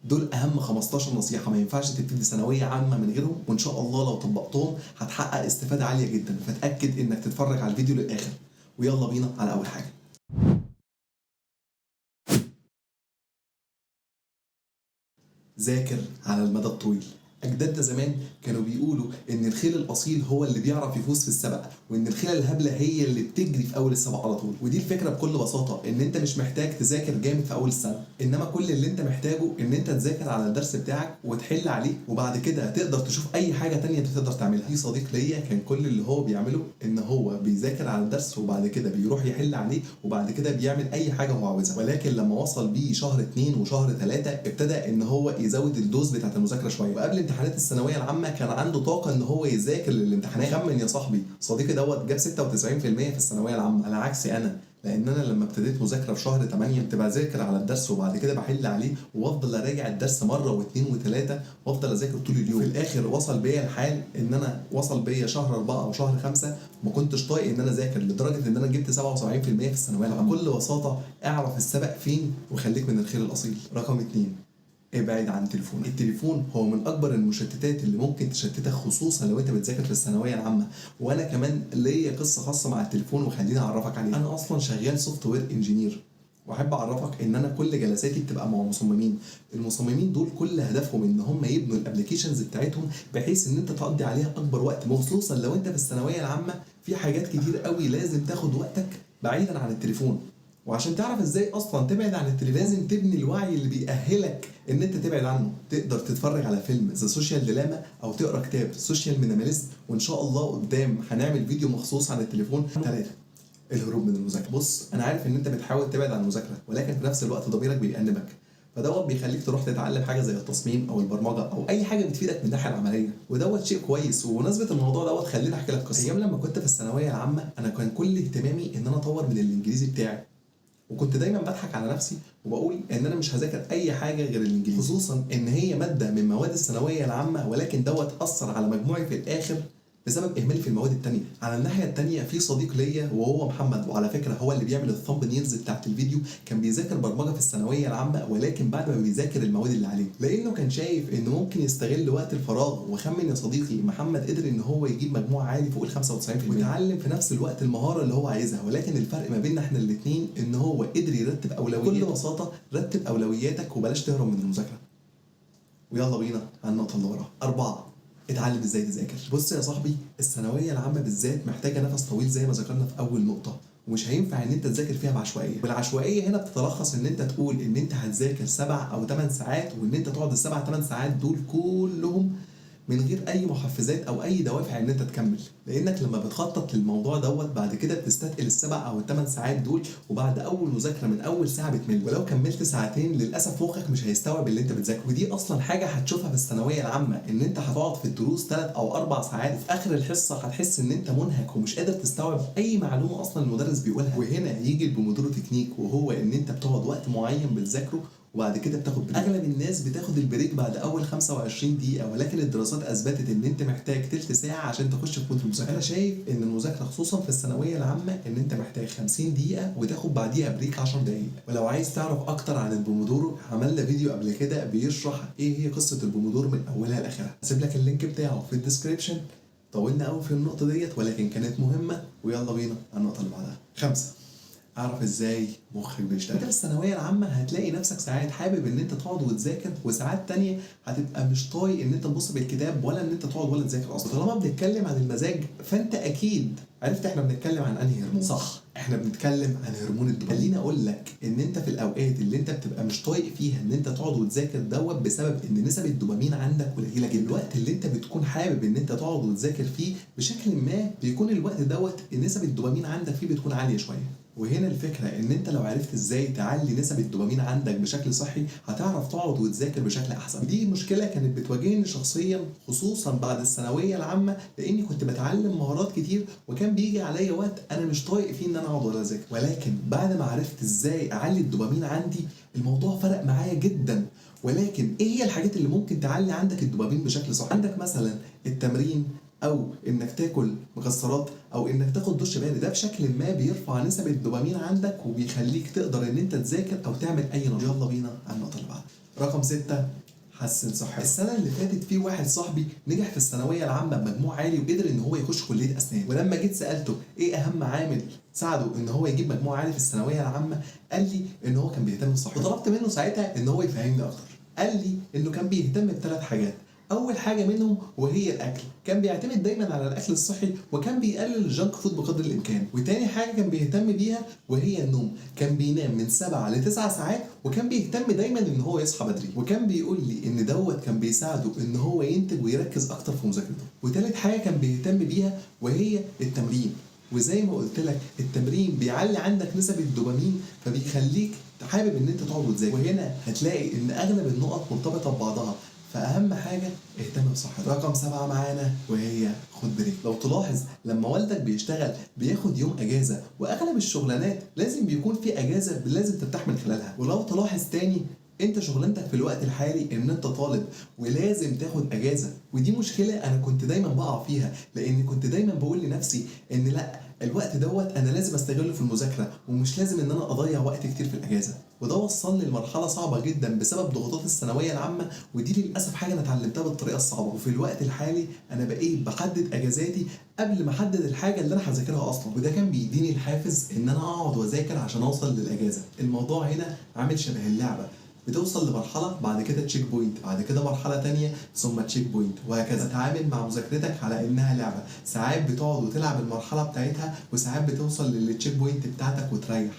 دول اهم 15 نصيحة ما ينفعش تبتدي ثانوية عامة من غيرهم، وان شاء الله لو طبقتهم هتحقق استفاده عالية جدا. فتاكد انك تتفرج على الفيديو للاخر، ويلا بينا على اول حاجة. ذاكر على المدى الطويل. أجدادنا زمان كانوا بيقولوا إن الخيل الأصيل هو اللي بيعرف يفوز في السبق، وإن الخيل الهبلة هي اللي بتجري في أول السبق على طول. ودي الفكرة بكل بساطة، إن أنت مش محتاج تذاكر جامد في أول السنة، إنما كل اللي أنت محتاجه إن أنت تذاكر على الدرس بتاعك وتحل عليه، وبعد كده تقدر تشوف أي حاجة تانية أنت تقدر تعملها. في صديق ليا كان كل اللي هو بيعمله إن هو بيذاكر على الدرس وبعد كده بيروح يحل عليه وبعد كده بيعمل أي حاجة هو عاوزها. ولكن لما وصل بيه شهر 2 وشهر 3 ابتدى إن هو يزود ال dose بتاعت المذاكرة شوية. وقبل امتحانات الثانوية العامة كان عنده طاقة ان هو يذاكر للامتحانات. خمن يا صاحبي، صديقي دوت جاب 96% في الثانوية العامة، على عكسي انا، لان انا لما ابتديت مذاكرة في شهر 8 كنت بذاكر على الدرس وبعد كده بحل عليه وافضل اراجع الدرس مرة واثنين وثلاثة وافضل اذاكر طول اليوم. في الاخر وصل بيا الحال ان انا وصل بيا شهر 4 او شهر 5 ما كنتش طايق ان انا اذاكر، لدرجة ان انا جبت 77% في الثانوية العامة. بكل بساطة اعرف السبق فين وخليك من الخير الاصيل. رقم 2، ابعد عن تليفونك. التليفون هو من اكبر المشتتات اللي ممكن تشتتك، خصوصا لو انت بتذاكر في الثانوية العامة. وانا كمان ليا قصة خاصة مع التليفون وخليني اعرفك عليها. انا اصلا شغال software engineer، واحب اعرفك ان انا كل جلساتي بتبقى مع مصممين. المصممين دول كل هدفهم ان هم يبنوا ال applications بتاعتهم بحيث ان انت تقضي عليها اكبر وقت، خصوصا لو انت في الثانوية العامة في حاجات كتير قوي لازم تاخد وقتك بعيدا عن التليفون. وعشان تعرف ازاي اصلا تبعد عن التليفون لازم تبني الوعي اللي بيأهلك ان انت تبعد عنه. تقدر تتفرج على فيلم The Social Dilemma او تقرا كتاب Social Minimalism، وان شاء الله قدام هنعمل فيديو مخصوص عن التليفون. 3، الهروب من المذاكرة. بص، انا عارف ان انت بتحاول تبعد عن المذاكرة، ولكن في نفس الوقت ضميرك بيأنبك، فدوت بيخليك تروح تتعلم حاجة زي التصميم او البرمجة او اي حاجة بتفيدك من الناحية العملية، ودوت شيء كويس. وبمناسبة الموضوع دوت خليني احكي لك قصة. ايام لما كنت في الثانوية العامة انا كان كل اهتمامي ان انا اطور من الانجليزي بتاعي، وكنت دايما بضحك على نفسي وبقول ان انا مش هذاكر اي حاجة غير الانجليزي، خصوصا ان هي مادة من مواد الثانوية العامة، ولكن دوت اثر على مجموعي في الاخر بسبب اهمالي في المواد التانية. على الناحية التانية في صديق ليا وهو محمد، وعلى فكرة هو اللي بيعمل ال thumbnails بتاعت الفيديو، كان بيذاكر برمجة في الثانوية العامة، ولكن بعد ما بيذاكر المواد اللي عليه، لانه كان شايف انه ممكن يستغل وقت الفراغ. وخمن يا صديقي، محمد قدر ان هو يجيب مجموع عالي فوق ال 95% ويتعلم في نفس الوقت المهارة اللي هو عايزها. ولكن الفرق ما بيننا احنا الاثنين ان هو قدر يرتب اولوياته. بكل بساطة رتب اولوياتك وبلاش تهرب من المذاكرة. ويلا بينا على النقطة اللي وراها. 4، اتعلم ازاي تذاكر. بص يا صاحبي، الثانوية العامة بالذات محتاجه نفس طويل زي ما ذكرنا في اول نقطة، ومش هينفع ان انت تذاكر فيها بعشوائيه. والعشوائيه هنا بتتلخص ان انت تقول ان انت هتذاكر 7 او 8 ساعات، وان انت تقعد ال7 8 ساعات دول كلهم من غير اي محفزات او اي دوافع ان انت تكمل، لانك لما بتخطط للموضوع دوت بعد كده بتستثقل ال7 او ال8 ساعات دول، وبعد اول مذاكرة من اول ساعة بتمل، ولو كملت ساعتين للاسف مخك مش هيستوعب اللي انت بتذاكره. ودي اصلا حاجة هتشوفها في الثانوية العامة، ان انت هتقعد في الدروس 3 او 4 ساعات، وفي اخر الحصة هتحس ان انت منهك ومش قادر تستوعب اي معلومة اصلا المدرس بيقولها. وهنا يجي ال Pomodoro technique، وهو ان انت بتقعد وقت معين بتذاكره وبعد كده بتاخد break. اغلب الناس بتاخد ال break بعد اول 25 دقيقة، ولكن الدراسات اثبتت ان انت محتاج تلت ساعة عشان تخش في mood المذاكرة. انا شايف ان المذاكرة خصوصا في الثانوية العامة ان انت محتاج 50 دقيقة وتاخد بعديها break 10 دقائق. ولو عايز تعرف اكتر عن البومودورو عملنا فيديو قبل كده بيشرح ايه هي قصة البومودورو من اولها لاخرها، هسيب لك ال link بتاعه في ال description. طولنا قوي في النقطة ديت ولكن كانت مهمة، ويلا بينا على النقطة اللي بعدها. 5، اعرف ازاي مخك بيشتغل. انت في الثانوية العامة هتلاقي نفسك ساعات حابب ان انت تقعد وتذاكر، وساعات تانية هتبقى مش طايق ان انت تبص بالكتاب ولا ان انت تقعد ولا تذاكر اصلا. طالما بنتكلم عن المزاج فانت اكيد عرفت احنا بنتكلم عن انهي هرمون. صح، احنا بنتكلم عن هرمون الدوبامين. خليني اقول لك ان انت في الاوقات اللي انت بتبقى مش طايق فيها ان انت تقعد وتذاكر دوت بسبب ان نسب الدوبامين عندك قليله جدا. الوقت اللي انت بتكون حابب ان انت تقعد وتذاكر فيه بشكل ما بيكون الوقت دوت نسب الدوبامين عندك فيه بتكون عالية شوية. وهنا الفكرة ان انت لو عرفت ازاي تعلي نسب الدوبامين عندك بشكل صحي هتعرف تقعد وتذاكر بشكل احسن. دي مشكلة كانت بتواجهني شخصيا خصوصا بعد الثانوية العامة، لاني كنت بتعلم مهارات كتير وكان بيجي عليا وقت انا مش طايق فيه ان انا اقعد ولا اذاكر. ولكن بعد ما عرفت ازاي اعلي الدوبامين عندي الموضوع فرق معايا جدا. ولكن ايه هي الحاجات اللي ممكن تعلي عندك الدوبامين بشكل صحي؟ عندك مثلا التمرين، او انك تاكل مكسرات، او انك تاخد دش بارد. ده بشكل ما بيرفع نسب الدوبامين عندك وبيخليك تقدر ان انت تذاكر او تعمل اي نشاط. يلا بينا على النقطة اللي بعدها. رقم 6، حسن صحتك. السنة اللي فاتت في واحد صاحبي نجح في الثانوية العامة بمجموع عالي وقدر ان هو يخش كليه اسنان، ولما جيت سالته ايه اهم عامل ساعده ان هو يجيب مجموع عالي في الثانوية العامة، قال لي ان هو كان بيهتم بصحته. وطلبت منه ساعتها ان هو يفهمني اكتر، قال لي انه كان بيهتم بثلاث حاجات. اول حاجة منهم وهي الاكل، كان بيعتمد دايما على الاكل الصحي وكان بيقلل ال junk food بقدر الامكان. وتاني حاجة كان بيهتم بيها وهي النوم، كان بينام من 7 ل 9 ساعات وكان بيهتم دايما ان هو يصحى بدري، وكان بيقول لي ان دوت كان بيساعده ان هو ينتج ويركز اكتر في مذاكرته. وتالت حاجة كان بيهتم بيها وهي التمرين، وزي ما قلت لك التمرين بيعلي عندك نسب الدوبامين فبيخليك حابب ان انت تقعد وتذاكر. وهنا هتلاقي ان اغلب النقط مرتبطة ببعضها، فأهم حاجة اهتم بصحتك. رقم 7 معانا وهي خد break. لو تلاحظ لما والدك بيشتغل بياخد يوم أجازة، وأغلب الشغلانات لازم بيكون في أجازة لازم ترتاح من خلالها. ولو تلاحظ تاني انت شغلانتك في الوقت الحالي ان انت طالب ولازم تاخد اجازه، ودي مشكلة انا كنت دايما بقع فيها، لان كنت دايما بقول لنفسي ان لا الوقت دوت انا لازم استغله في المذاكرة ومش لازم ان انا اضيع وقت كتير في الاجازة. وده وصلني لمرحلة صعبة جدا بسبب ضغوطات الثانوية العامة، ودي للاسف حاجة انا اتعلمتها بالطريقة الصعبة. وفي الوقت الحالي انا بقيت بحدد اجازاتي قبل ما احدد الحاجة اللي انا هذاكرها اصلا، وده كان بيديني الحافز ان انا اقعد واذاكر عشان اوصل للاجازه. الموضوع هنا عامل شبه اللعبة، بتوصل لمرحلة بعد كده checkpoint، بعد كده مرحلة تانية ثم checkpoint، وهكذا. تتعامل مع مذاكرتك على انها لعبه، ساعات بتقعد وتلعب المرحلة بتاعتها وساعات بتوصل لل checkpoint بتاعتك وتريح.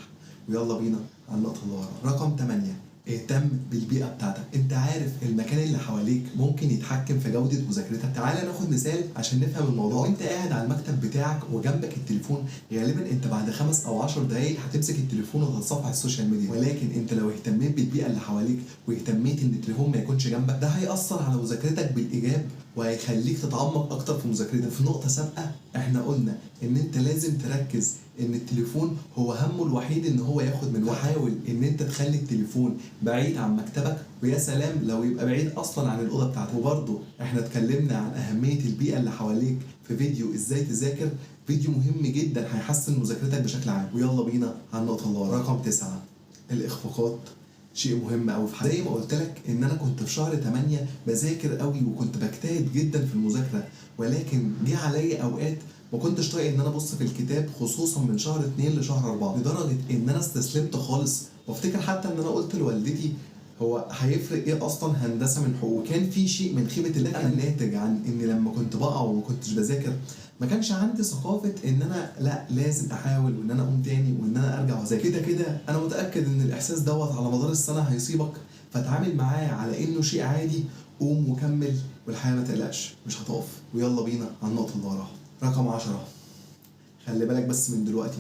ويلا بينا على النقطة اللي ورا. رقم 8، اهتم بالبيئة بتاعتك. انت عارف المكان اللي حواليك ممكن يتحكم في جودة مذاكرتك. تعالى ناخد مثال عشان نفهم الموضوع. انت قاعد على المكتب بتاعك وجنبك التليفون، غالبا انت بعد 5 او 10 دقايق هتمسك التليفون وتتصفح ال social media. ولكن انت لو اهتميت بالبيئة اللي حواليك واهتميت ان التليفون ما يكونش جنبك، ده هيأثر على مذاكرتك بالإيجاب وهيخليك تتعمق اكتر في مذاكرتك. في نقطة سابقة احنا قلنا ان انت لازم تركز ان التليفون هو همه الوحيد ان هو ياخد من وقتك. حاول ان انت تخلي التليفون بعيد عن مكتبك، ويا سلام لو يبقى بعيد اصلا عن الاوضة بتاعتك. وبرضه احنا اتكلمنا عن اهمية البيئة اللي حواليك في فيديو ازاي تذاكر، فيديو مهم جدا هيحسن مذاكرتك بشكل عام. ويلا بينا على النقطة اللي ورا. رقم 9، الاخفاقات شيء مهم قوي في حياتي. زي ما قلت لك ان انا كنت في شهر 8 بذاكر قوي وكنت بجتهد جدا في المذاكرة، ولكن جه عليا اوقات ما كنتش طايق ان انا ابص في الكتاب، خصوصا من شهر 2 لشهر 4، لدرجة ان انا استسلمت خالص. وافتكر حتى ان انا قلت لوالدتي هو هيفرق ايه اصلا هندسة من حقوق؟ وكان في شيء من خيبه الامل ناتج عن ان لما كنت بقع وما كنتش بذاكر ما كانش عندي ثقافة ان انا لا لازم احاول وان انا اقوم تاني وان انا ارجع واذاكر. كده كده انا متاكد ان الاحساس دوت على مدار السنة هيصيبك، فتعامل معاه على انه شيء عادي، قوم وكمل والحياة ما تقلقش مش هتقف. ويلا بينا على النقطة اللي وراها. رقم 10، خلي بالك بس من دلوقتي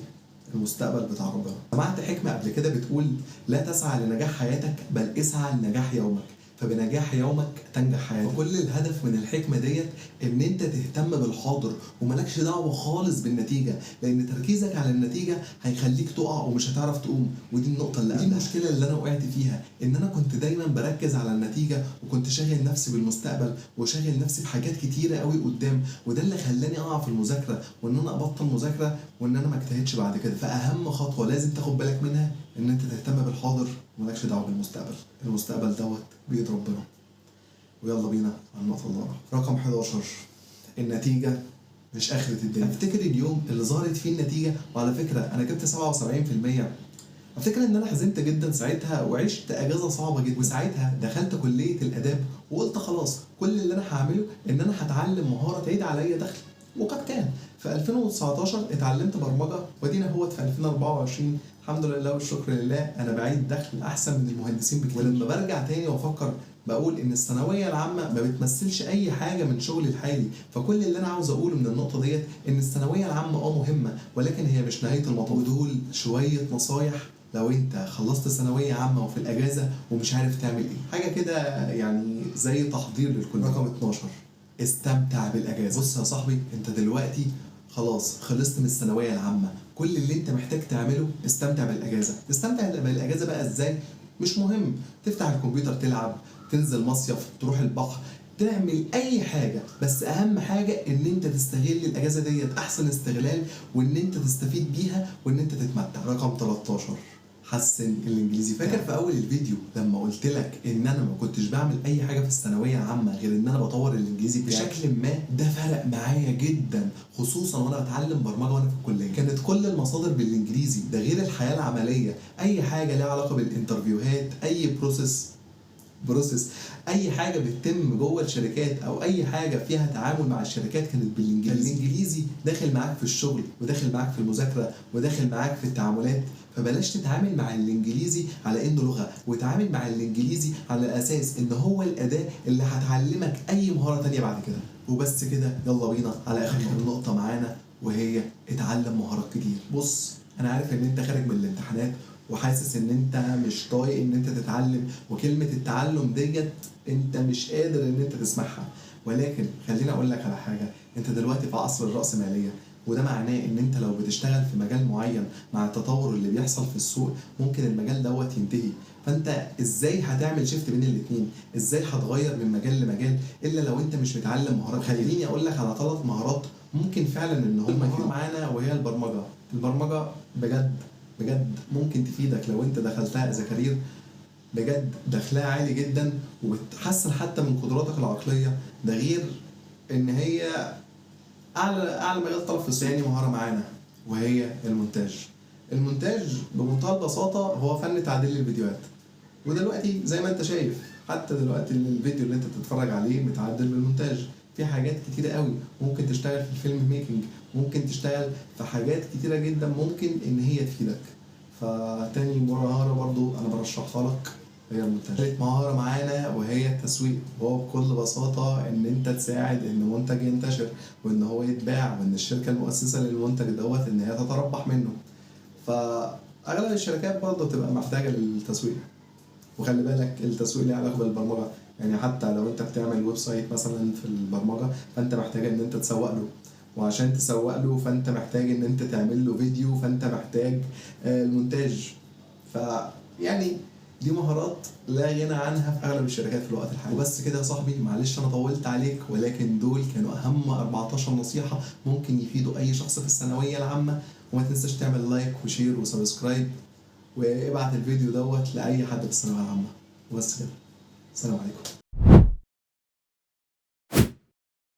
المستقبل بتاع ربنا. سمعت حكمة قبل كده بتقول لا تسعى لنجاح حياتك بل اسعى لنجاح يومك، فبنجاح يومك تنجح حياتك. وكل الهدف من الحكمة ديت ان انت تهتم بالحاضر وملكش دعوة خالص بالنتيجة، لان تركيزك على النتيجة هيخليك تقع ومش هتعرف تقوم. ودي النقطة اللي دي المشكلة اللي انا وقعت فيها، ان انا كنت دايما بركز على النتيجة وكنت شاغل نفسي بالمستقبل وشاغل نفسي بحاجات كتيرة قوي قدام، وده اللي خلاني اقع في المذاكرة وان انا ابطل مذاكرة وان انا ما اجتهدش بعد كده. فاهم خطوة لازم تاخد بالك منها ان انت تهتم بالحاضر ومالكش دعوه بالمستقبل، المستقبل دوت بإيد ربنا. ويلا بينا على النقطة اللي وراها. رقم 11، النتيجة مش آخرة الدنيا. افتكر اليوم اللي ظهرت فيه النتيجة، وعلى فكرة أنا جبت 77%. افتكر إن أنا حزنت جدا ساعتها وعشت أجازة صعبة جدا، وساعتها دخلت كلية الآداب وقلت خلاص كل اللي أنا هعمله إن أنا هتعلم مهارة تعيد عليا دخل، وقد كان. في 2019 اتعلمت برمجة، وادينا اهوت في 2024 الحمد لله والشكر لله انا بعيد دخل احسن من المهندسين بكتير. ولما برجع تاني وافكر بقول ان الثانوية العامة ما بتمثلش اي حاجة من شغلي الحالي، فكل اللي انا عاوز اقوله من النقطة ديت ان الثانوية العامة مهمة ولكن هي مش نهاية المطاف. ودول شوية نصايح لو انت خلصت ثانوية عامة وفي الاجازة ومش عارف تعمل ايه، حاجة كده يعني زي تحضير للكل. رقم 12، استمتع بالاجازة. بص يا صاحبي، انت دلوقتي خلاص خلصت من الثانوية العامة، كل اللي انت محتاج تعمله استمتع بالاجازة. تستمتع بالاجازة بقى ازاي؟ مش مهم، تفتح الكمبيوتر تلعب، تنزل مصيف، تروح البحر، تعمل اي حاجة، بس اهم حاجة ان انت تستغل الاجازة ديت احسن استغلال وان انت تستفيد بيها وان انت تتمتع. رقم 13، حسن الانجليزي. فاكر في اول الفيديو لما قلت لك ان انا ما كنتش بعمل اي حاجة في الثانوية العامة غير ان انا بطور الانجليزي بشكل ما؟ ده فرق معايا جدا، خصوصا وانا بتعلم برمجة وانا في الكلية. كانت كل المصادر بالانجليزي، ده غير الحياة العملية، اي حاجة لها علاقة بال interview هات، اي process، اي حاجة بتتم جوه الشركات او اي حاجة فيها تعامل مع الشركات كانت بالانجليزي. الانجليزي داخل معاك في الشغل، وداخل معاك في المذاكرة، وداخل معاك في التعاملات. فبلاش تتعامل مع الانجليزي على انه لغة، وتعامل مع الانجليزي على اساس ان هو الاداة اللي هتعلمك اي مهارة تانية بعد كده. وبس كده، يلا بينا على اخر نقطة معانا، وهي اتعلم مهارات كتير. بص، انا عارف ان انت خارج من الامتحانات وحاسس ان انت مش طايق ان انت تتعلم، وكلمة التعلم ديت انت مش قادر ان انت تسمعها، ولكن خليني اقول لك على حاجة. انت دلوقتي في عصر الرأسمالية، وده معناه ان انت لو بتشتغل في مجال معين مع التطور اللي بيحصل في السوق ممكن المجال دوت ينتهي. فانت ازاي هتعمل shift بين الاتنين؟ ازاي هتغير من مجال لمجال الا لو انت مش متعلم مهارات؟ خليني اقول لك على 3 مهارات ممكن فعلا ان هم يفيدوا معانا، وهي البرمجة. البرمجة بجد بجد ممكن تفيدك لو انت دخلتها as career، بجد دخلها عالي جدا وبتحسن حتى من قدراتك العقلية، ده غير ان هي اعلى مجال طلب في السوق. تاني مهارة معانا وهي المونتاج. المونتاج بمنتهى البساطة هو فن تعديل الفيديوهات، ودلوقتي زي ما انت شايف حتى دلوقتي الفيديو اللي انت بتتفرج عليه متعدل بالمونتاج. في حاجات كتيرة قوي ممكن تشتغل في ال film making، ممكن تشتغل في حاجات كتيرة جدا ممكن ان هي تفيدك. فتاني مهارة برضو انا برشحها لك هي المونتاج. تالت مهارة معانا وهي التسويق، وهو بكل بساطة ان انت تساعد ان منتج ينتشر وان هو يتباع، وان الشركة المؤسسة للمنتج دوت ان هي تتربح منه. فاغلب الشركات برضو بتبقى محتاجة للتسويق، وخلي بالك التسويق ليه علاقة بالبرمجة، يعني حتى لو انت بتعمل website مثلا في البرمجة فانت محتاج ان انت تسوق له، وعشان تسوق له فانت محتاج ان انت تعمل له فيديو، فانت محتاج المونتاج. فيعني دي مهارات لا غنى عنها في اغلب الشركات في الوقت الحالي. وبس كده يا صاحبي، معلش انا طولت عليك، ولكن دول كانوا اهم 14 نصيحة ممكن يفيدوا اي شخص في الثانوية العامة. وما تنساش تعمل like و share و subscribe، وابعت الفيديو دوت لاي حد في الثانوية العامة. وبس كده، السلام عليكم.